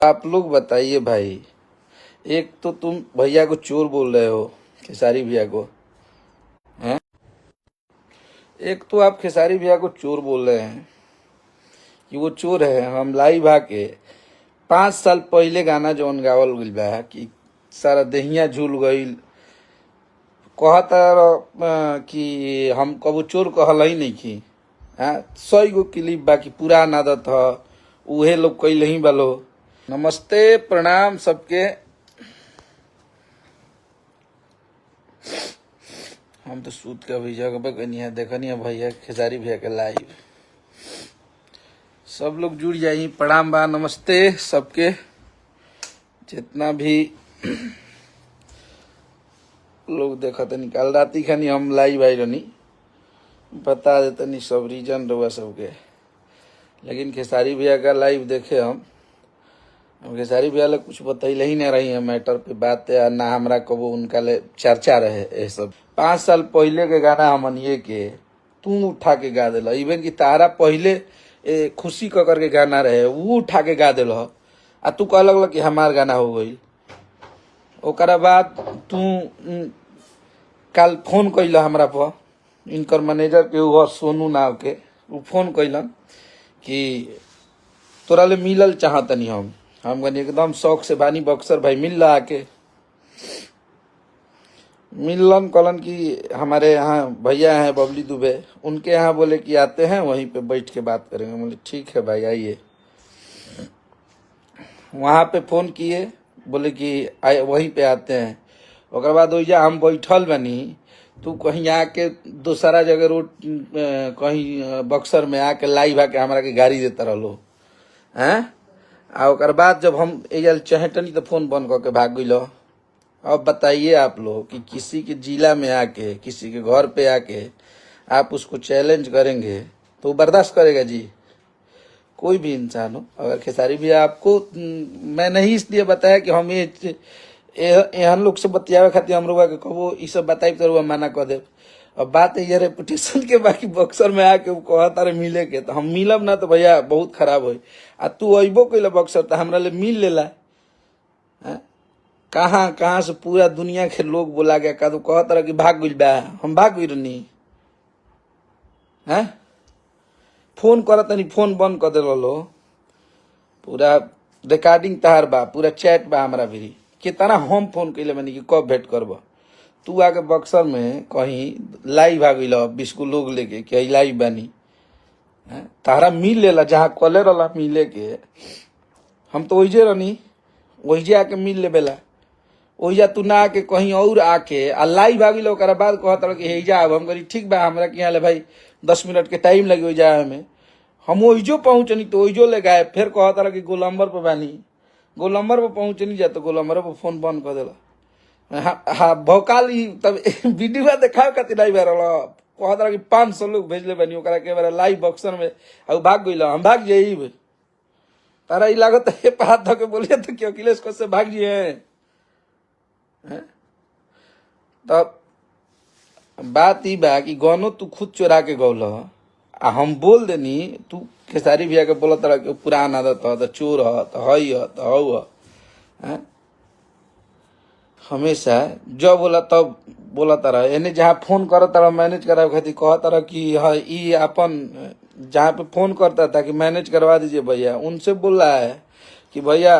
आप लोग बताइए भाई, एक तो तुम भैया को चोर बोल रहे हो, खेसारी भैया को, हैं? एक तो आप खेसारी भैया को चोर बोल रहे हैं कि वो चोर है। हम लाइव आके 5 साल पहले गाना जौन गावल गइल बा कि सारा देहिया झूल गईल, कहता कि हम कबो चोर कहल ही नहीं की। हाँ, 100 गो क्लिप बाकी पुरान आदत ह, उहे लोग कैले ही बालो। नमस्ते, प्रणाम सबके। हम तो सूत के अभी जगबे कनी है, देखनी है भैया खेसारी भैया के लाइव। सब लोग जुड़ जाइए। प्रणाम बा, नमस्ते सबके, जितना भी लोग देखत निकाल। राती खानी हम लाइव आई रहनी, बता देतनी सब रीजन रहुआ सबके। लेकिन खेसारी भैया का लाइव देखे हम खेसारी भैया ले कुछ बतैले ही नहीं रही है मैटर पे बात, या ना हमरा कबो उनका ले चर्चा रहे। ये सब 5 साल पहले के गाना हमनिए के तू उठा के गा दिल। इवन कि तारा पहले खुशी क करके गाना रहे, वो उठा के गा दिल आ तू कह लगल कि हमार गाना हो गई। ओकरा बाद तू काल फोन कैल हमरा पर, इनकर मैनेजर के उ ह सोनू नाव के, उ फोन कैलन कि तोरा ले मिलल चाहतनी हम। हम कहनी एकदम शौक से बानी बक्सर भाई, मिल ला आके। मिलन कहलन कि हमारे यहाँ भैया हैं बबली दुबे, उनके यहाँ बोले कि आते हैं, वहीं पे बैठ के बात करेंगे। बोले ठीक है भाई, आइए। वहाँ पे फोन किए, बोले कि आए, वहीं पे आते हैं। ओकर बाद ओइजा हम बैठल बनी, तू कहीं आके दोसरा जगह रोड कहीं बक्सर में आके लाइव आके हमरा के गाड़ी देता रहलो हैं। आ ओकर बाद जब हम एजल चहेटनी तो फोन बंद करके भाग गइल। अब बताइए आप लोग कि किसी के जिला में आके, किसी के घर पे आके आप उसको चैलेंज करेंगे तो वो बर्दाश्त करेगा जी? कोई भी इंसान हो। अगर खेसारी भी आपको मैं नहीं इसलिए बताया कि हम ये एहन लोग से बतियावे खातिर हम रुआ के कबो ई सब बताई तो रुआ मना कर देब। अब बात ये रेपुटेशन के, बाकी बक्सर में आके कहता रहे मिले के, तो हम मिलब ना तो भैया बहुत खराब होई। आ तू अइबो कैला बक्सर तो हमरा ले मिल लेला। हैं? कहाँ कहाँ से पूरा दुनिया के लोग बोला के का तू कहत रह कि भाग गइल बा, हम भाग गइल रहनी हैं? फोन करत तनी फोन बंद कर देलो। पूरा रिकॉर्डिंग तहार बा, पूरा चैट बा हमरा भिरी, कितना हम फोन कैले बानी कि कब भेंट करब। तू आके बक्सर में कहीं लाइव आ गइल 20 गो लोग लेके कि लाइव बानी हैं? तारा मिल लेला जहाँ कले रहला मिले के, हम तो ओइजे रहनी, ओइजे आके मिल लेबेला। ओइजा तू ना आके कहीं और आके आ लाइव आ गइल। ओकरा बाद कहत रह कि हेइजा आब। हम कही ठीक बा, हमरा के यहाँ ले भाई 10 मिनट के टाइम लगी ओइजा आवे में। हम ओइजो पहुंचनी तो ओइजो ले गए। फिर कहत रह कि गोलंबर पर बानी, गोलंबर पर पहुंचनी जा तो गोलंबर पर फोन बंद कर देला। हाँ हाँ, भौकाल ही तब वीडियो देखावे खातिर नहीं बार कहत रह कि 500 लोग भेजले बानी ओकरा के बारे लाइव बक्सर में आ उ भाग गइल। हम भाग जाइब? तारा ई लागत है हाथ धो के बोलिए तो कि अखिलेश कैसे भाग जिए? तब बात ई बा कि गनो तू खुद चोरा के गौल आ हम बोल देनी। तू खेसारी भैया के बोलत रह कि पुरान आदत ह, त चोर ह, त हई ह, त हऊ ह। हैं? हमेशा जब बोला तब बोलत रह। एने जहाँ फोन करत रह मैनेज करावे खातिर, कहत रह कि हाँ ई अपन जहाँ पे फोन करता था कि मैनेज करवा दीजिए भैया, उनसे बोल रहा है कि भैया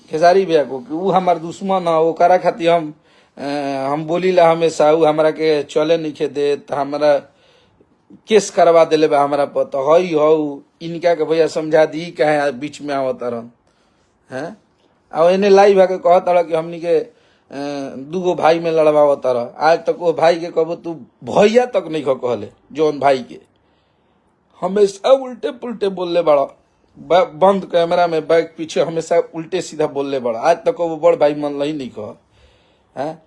खेसारी भैया को कि ऊ हमार दुश्मन है, ओकरा खातिर हम बोलीला हमेशा, ऊ हमरा के चले नहीं दे, त हमरा केस करवा देले बा हमरा पर, तो हई हऊ इनका के भैया समझा दी, काहे बीच में आवत रहन हैं? आ एने लाइव आके कहत रह कि हमनी के दूगो भाई में लड़वावत रह। आज तक वो भाई के कबो तू भैया तक नहीं कहले, जौन भाई के हमेशा उल्टे पुल्टे बोलले बड़ा, बंद कैमरा में बैग पीछे हमेशा उल्टे सीधा बोलले बड़ा। आज तक वो बड़ भाई मन ही नहीं कह हैं।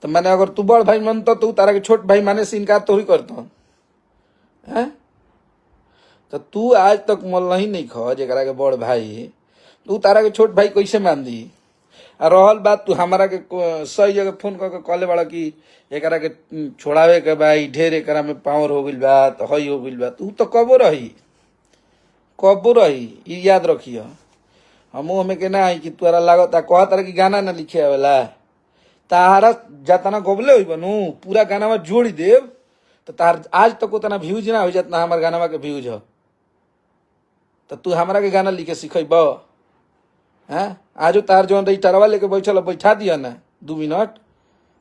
तो मैंने अगर तू बड़ भाई मानता तो तारा के छोट भाई माने से इनकार तो ही करता हैं। तो तू आज तक मन ही नहीं खा जेकरा के बड़ भाई, तू तारा के छोट भाई कैसे मान दी? आ रहल बात तू हमारा के सही जगह फोन करके कहले बड़ा कि एकरा के छोड़ावे के बा, ई ढेर एकरा में पावर हो गइल बा, त हई हो गइल बा। तू तो कबो रही, कबो रही, ई याद रखिय। हमू हमें के ना आई कि तोरा लागत कहत रहे कि गाना ना लिखे आवेला। तारा जतना गोबले होई बनू पूरा गानावा जोड़ी देव तो तार आज तक उतना व्यूज ना हो जितना हमार गानावा के व्यूज हो। तो तू हमरा के गाना लिखे सिखैब हैं? आजो तार जौन रही टरवा लेके बैठल बैठा दिया ना 2 मिनट,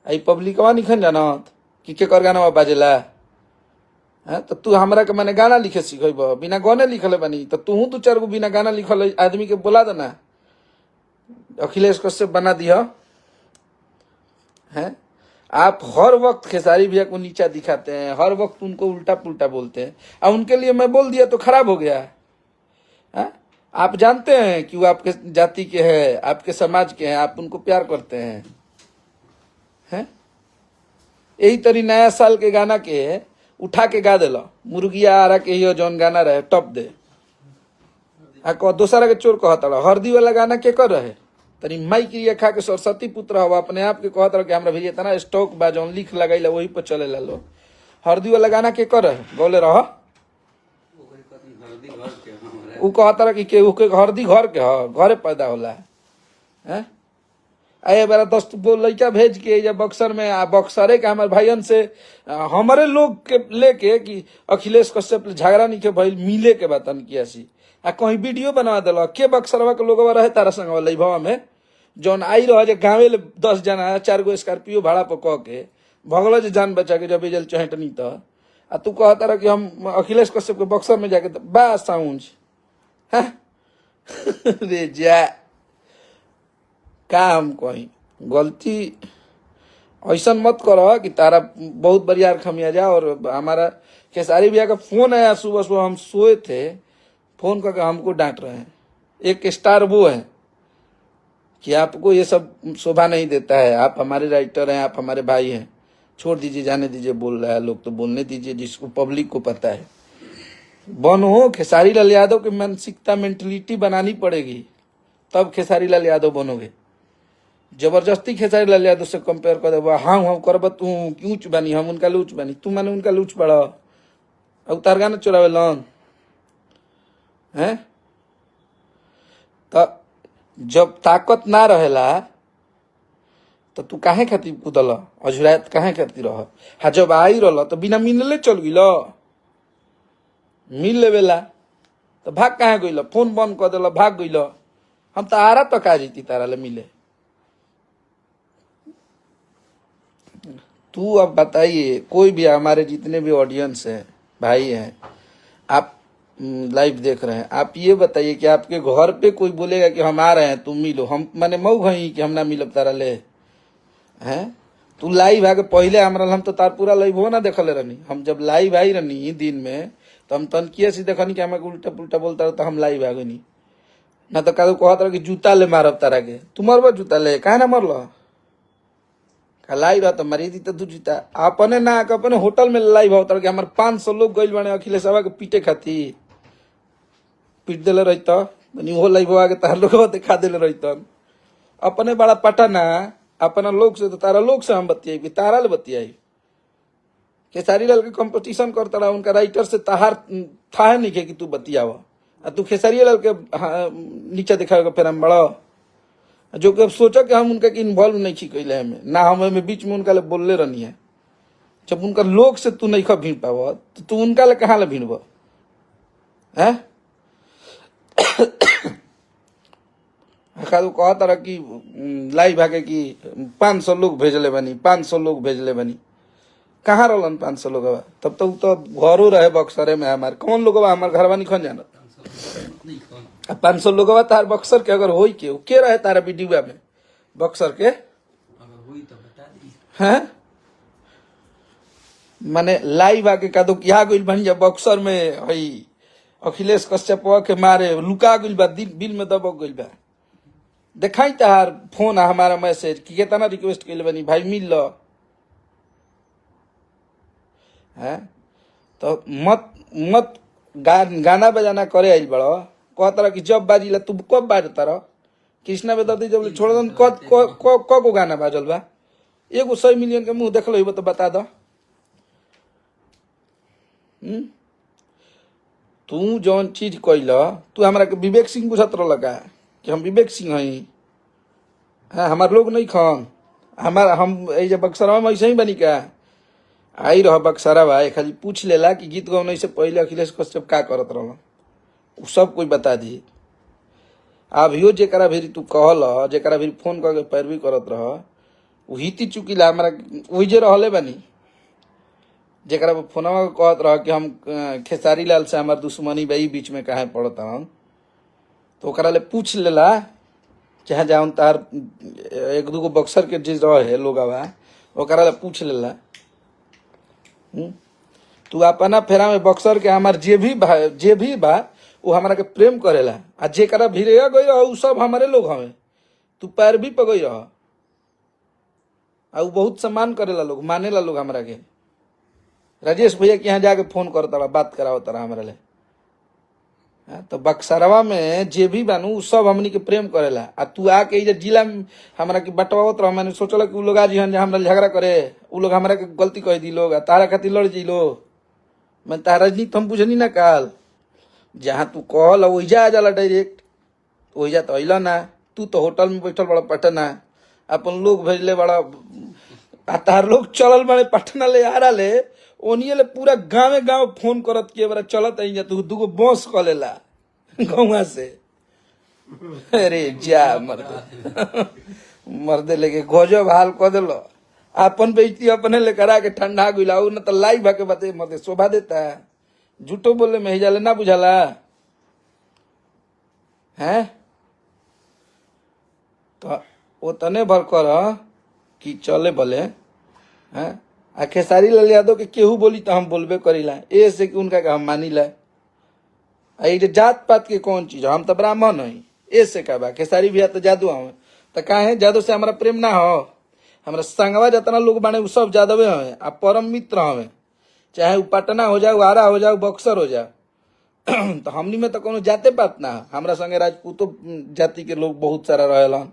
आई पब्लिकवा निखन जानत कि केकर गानावा बाजेला हैं? तो तू हमरा के माने गाना लिखे सिखैब बिना गाने लिखले बानी तो तू दू चार गो बिना गाना लिखल आदमी के बोला देना, अखिलेश कश्यप बना दिया हैं। आप हर वक्त खेसारी भैया को नीचा दिखाते हैं, हर वक्त उनको उल्टा पुल्टा बोलते हैं, और उनके लिए मैं बोल दिया तो खराब हो गया है? आप जानते हैं कि वो आपके जाति के हैं, आपके समाज के हैं, आप उनको प्यार करते हैं हैं? यही तरी नया साल के गाना के उठा के गा दिल, मुर्गिया आरा के ही जौन गाना रहे टप दे आ कह दोसरा के चोर कहता रहा। हरदी वाला गाना के कर रहे तनी माई क्रिया खा के सरस्वती पुत्र हवा अपने आप के कहत रहे कि हमरा भैया इतना स्टॉक बा जौन लिख लगाइला वही पर चले लो। हरदी वाला गाना के कर रहे गौले रह, उ कहता रहा कि केहू के हरदी घर के ह, घरे पैदा होला हैं। आए बेरा 10 गो लड़का भेज के या बक्सर में आ बक्सरे के हमारे भाइयन से हमारे लोग के लेके कि अखिलेश कश्यप झगड़ा नहीं के भइल मिले के बातन किया सी आ कहीं वीडियो बना दिल के बक्सरवा के लोगवा रहे तारा संगवा लइभवा में जौन आई रह जे गाँवे ले 10 जना 4 गो स्कॉर्पियो भाड़ा पर कह के भगल जे जान बचा के जब जल चहेटनी त आ तू कहता रह कि हम अखिलेश कश्यप के बक्सर में जाके बा साउंड हैं रे जा का हम कहीं गलती ऐसा मत करो कि तारा बहुत बढ़िया खमिया जा। और हमारा खेसारी भैया का फोन आया सुबह सुबह, हम सोए थे, फोन करके हमको डांट रहे हैं। एक स्टार वो है कि आपको ये सब शोभा नहीं देता है, आप हमारे राइटर हैं, आप हमारे भाई हैं, छोड़ दीजिए, जाने दीजिए, बोल रहा है लोग तो बोलने दीजिए, जिसको पब्लिक को पता है। बन हो खेसारी लाल यादव की मानसिकता मेंटलिटी बनानी पड़ेगी, तब खेसारी लाल यादव बनोगे। जबरदस्ती खेसारी लाल यादव से कंपेयर कर देबा, हाँ हाँ करब तू ऊंच बानी, हम उनका लूच बानी, तू माने उनका लूच बड़ा अब तार गाना चोरावे लन हैं। तो जब ताकत ना रहेला तो तू काहे खातिर कूदल अझुरात काहे खातिर रह? हाँ जब आई रहल तो बिना मिलले चल गिल, मिल लेवेला तो भाग काहे गइल? फोन बंद कर दिल, भाग गइल। हम तो आरा तक आ जैती तारा ले मिले। तू अब बताइए, कोई भी हमारे जितने भी ऑडियंस हैं, भाई हैं, आप लाइव देख रहे हैं, आप ये बताइए कि आपके घर पे कोई बोलेगा कि हम आ रहे हैं तुम मिलो, हम माने मऊ घई कि हम ना मिलब तारा ले हैं? तू लाइव आके पहले हमरा हम तो तार पूरा लाइव हो ना देखले रहनी। हम जब लाइव आई रहनी दिन में तो हम तनकिया से देखनी कि हमारे उल्टा पुल्टा बोलता तो हम लाइव आ गनी ना। तो का कहत रह कि जूता ले मारब तारा के, तू मरब जूता ले काहे ना मरल? लाइव तो मरी दी तो दू जूता अपने ना अपने होटल में लाइव होता कि हमारे 500 लोग गइल बाने अखिलेश के पीटे खातिर, पीट दिले रही तो वो लाइव आके तार लोग दिखा दिले रही। अपने बड़ा पटना अपना लोग से तो तारा लोग से हम बतियाई कि तारा ले बतियाई। खेसारी लाल के कंपटीशन करता रहा उनका राइटर से, ताहार था नहीं के कि तू बतियावा आ तू खेसारी लाल के नीचा दिखावे फिर हम बड़ा जो कि अब सोचा कि हम उनका इन्वॉल्व नहीं छी कैले हमें ना, हम हमें बीच में उनका ले बोलले रहनी है। जब उनका लोग से तू नहीं भीड़ पाव तो तू उनका ले कहाँ ले भीड़ब हैं? कहता रहा कि लाइव आके कि 500 लोग भेजले बनी, 500 लोग भेजले बनी, कहाँ रहलन 500 लोग? तब तो तो घरों रहे बक्सरे में हमारे, कौन लोग हमारे घरवा नहीं खन जानत? 500 लोग तार बक्सर के अगर होई के रहे तारा वीडियो में बक्सर के अगर हुई तो बता दी हैं? माने लाइव आके का दो क्या गइल बन जा बक्सर में हई अखिलेश कश्यप के मारे लुका गइल बा, दिल बिल में दबक गइल बा। देखाई तार फोन आ हमारा मैसेज कि कितना रिक्वेस्ट कइले बनी भाई मिल ल हैं? तो मत मत गाना बजाना करे आइल बड़ो। कहता रह कि जब बाजीला तू कब बाजता रह? कृष्णा बेदर्दी जब छोड़ दन क क गो गाना बाजल बा? एगो 100 मिलियन के मुंह देखल होइबो तो बता दो। तू जौन चीज कैल तू हमरा के विवेक सिंह बुझत रहल का? कि हम विवेक सिंह हई। हाँ, हमार लोग नहीं खन हमार, हम ए बक्सरवा में ऐसे ही बनी का आई रह बक्सरवा, खाली पूछ लेला कि गीत गौने से पहले अखिलेश कश्यप का करत रहल, उ सब कोई बता दी। अभियो जेकरा भी तू कहल, जेकरा भी फोन करके पैरवी करत रह, उ हिती चुकीला हमरा वही जे रहले बानी, जेकरा फोनवा कहत रह कि हम खेसारी लाल से हमार दुश्मनी बा, ई बीच में काहे पड़त हम, तो ओकरा ले पूछ लेला, चाहे जाऊन तार एक दूगो बक्सर के जे रहे लोगवा, ओकरा ले पूछ लेला। तू अपना फेरा में बक्सर के हमार जे भी बा, जे भी बा वो हमरा के प्रेम करेला, आ जेकरा भीरे गई रह उ सब हमारे लोग हवे, तू पैर भी पगई रह, आ उ बहुत सम्मान करेला लोग, मानेला लोग हमरा के। राजेश भैया के यहाँ जाके फोन करता रहा, बात करावता रहा हमरा ले। हाँ, तो बक्सरवा में जे भी बानू उ सब हमनी के प्रेम करेला, आ तू आके इधर जिला में हमरा के बटवावत रह। मैंने सोचल कि उ लोग आज हन हमरा झगड़ा करे, उ लोग हमरा के गलती कह दी लोग, आ तारा खातिर लड़ जी लोग। मैं तारा राजनीति हम बुझनी ना काल, जहाँ तू कहल वहीजा आ जाला डायरेक्ट, वहीजा तो अइल ना, तू तो होटल में बैठल बड़ा पटना, अपन लोग भेजले बड़ा, आ तार लोग चलल बड़े पटना ले आ ले, ओनिए ले पूरा गाँवे गाँव फोन करत के बड़ा चलत आई जा, तू दूगो बस क लेला गौवा से। अरे जा मर्दे मर्दे लेके गजब हाल क देलो, अपन बेइज्जती अपने ले करा के ठंडा गुला, न तो लाइव आके बाते मर्दे शोभा देता है, झूठो बोले में ही जाले ना बुझाला हैं। तो ओतने भर कर कि चले भले हैं। आ खेसारी लाल यादव के केहू बोली तो हम बोलबे करीला, ए से कि उनका के हम मानीला। आ ये जात पात के कौन चीज, हम तो ब्राह्मण हई, ए से का बा खेसारी भैया तो जादू हवे, तो काहे जादू से हमारा प्रेम ना हो। हमारा संगवा जितना लोग बाने उ सब जादवे हवे, आ परम मित्र हवे, चाहे उ पटना हो जाए, आरा हो जाए, बक्सर हो जाए। तो हमनी में तो कोनो जाते पात ना, हमरा संगे राजपूतो जाति के लोग बहुत सारा रहेलन,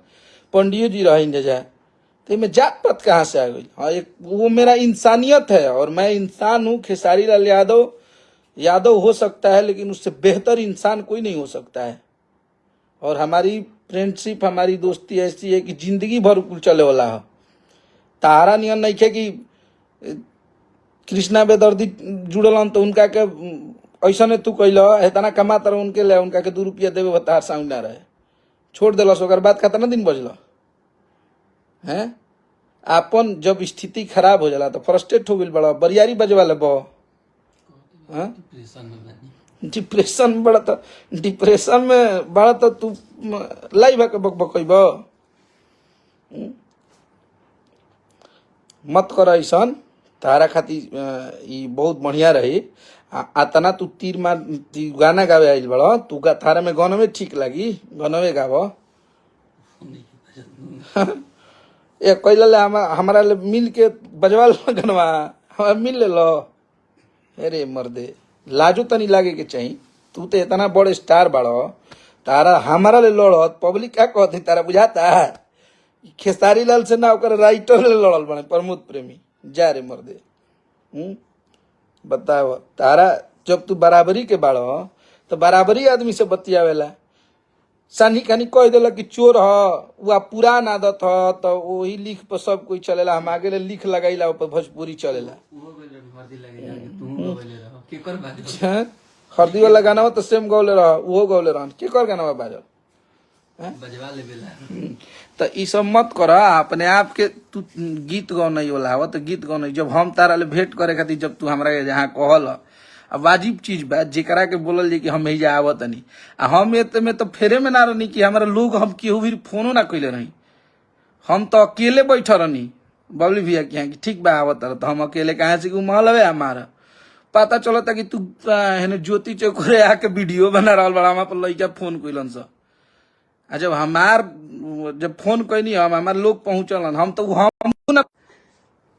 पंडियो जी रहें जा, तो इनमें जात पात कहाँ से आ गई। हाँ, एक वो मेरा इंसानियत है और मैं इंसान हूँ। खेसारी लाल यादव यादव हो सकता है, लेकिन उससे बेहतर इंसान कोई नहीं हो सकता है। और हमारी फ्रेंडशिप, हमारी दोस्ती ऐसी है कि जिंदगी भर कुल चले वाला है। तारा नियन नहीं खे कि कृष्णा बेदर्दी जुड़ल तो उनका के ऐसा तू कैल इतना कमा तर उनके ले, उनका के 2 रुपया देवे तार साउंड ना रहे, छोड़ दिलस। ओकर बाद कितना दिन बजल हैं। आपन जब स्थिति खराब हो जाला तो फ्रस्ट्रेट हो गइल बड़ा, बरियारी बजवा लेब। हाँ, डिप्रेशन में बानी। डिप्रेशन में बड़ा, तो डिप्रेशन में बड़ा तो तू लाइव के बकबकैब मत कर ऐसन। तारा खातिर ई बहुत बढ़िया रही। आ तना तू तीर मार गाना गावे आइल बड़ा, तू थारा में गानवे ठीक लगी, गानवे गाव। ए कैला ले हमारा ले मिल के बजवा लो गनवा, हमरा मिल ले लो। अरे मर्दे लाजो तनी लागे के चाही, तू तो इतना बड़ स्टार बाड़ो, तारा हमारा ले लड़त पब्लिक क्या कहती तारा बुझाता है। खेसारी लाल से ना ओकर राइटर ले लड़ल बने प्रमोद प्रेमी। जा रे मर्दे। बताओ तारा जब तू बराबरी के बाड़ो तो बराबरी आदमी से बतियावेला। सानी खानी कह देला कि चोर ह, उ पुरान आदत ह, तो वही लिख पर सब कोई चलेला। हम आगे ले लिख लगाइला ऊपर भोजपुरी चलेला। हरदी वाला गाना तो सेम गौले रह, उहो गौले रहन, के कर गाना बाजल बजवा लेबेला। तो ई सब मत कर अपने आप के। तू गीत गौनई वाला हवा तो गीत गौनई। जब हम तारा ले भेंट करे खातिर जब तू हमरा के जहाँ कहल, अब वाजिब चीज बा जेकरा के बोलल जे कि हम एहिजा आवत तनी, आ हम एते में तो फेरे में ना रहनी कि हमरा लोग हम केहू भी फोनो ना कइले रही। हम तो अकेले बैठल रहनी बबली भैया के यहाँ कि ठीक बा आवत रह, तो हम अकेले कहाँ से कि महल हवे हमारा। पता चलता कि तू हेने ज्योति चौक आके वीडियो बना रहल बड़ा, हमार पर लइका फोन कइलन स। आ जब हमार जब फोन कैनी हम हमार लोग पहुंचलन, हम तो हम ना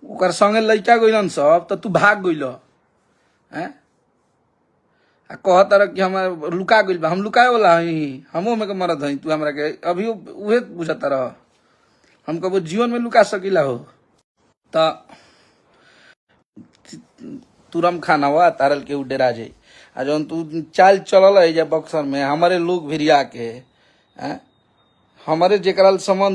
ओकर संगे लइका गइलन सब, तो तू भाग गइल हैं। आ कहत रह कि हम लुका गइल बा, हम लुकाए वाला हई, हमो में के मरद हई, तू हमरा के अभी उहे बुझत रह हम कबो जीवन में लुका सकीला हो। त तुरम खाना हुआ तारल के उ डेरा जाई। आ जौन तू चाल चलल है जे बक्सर में हमारे लोग भिरिया के हैं, हमारे जेकरा संबंध।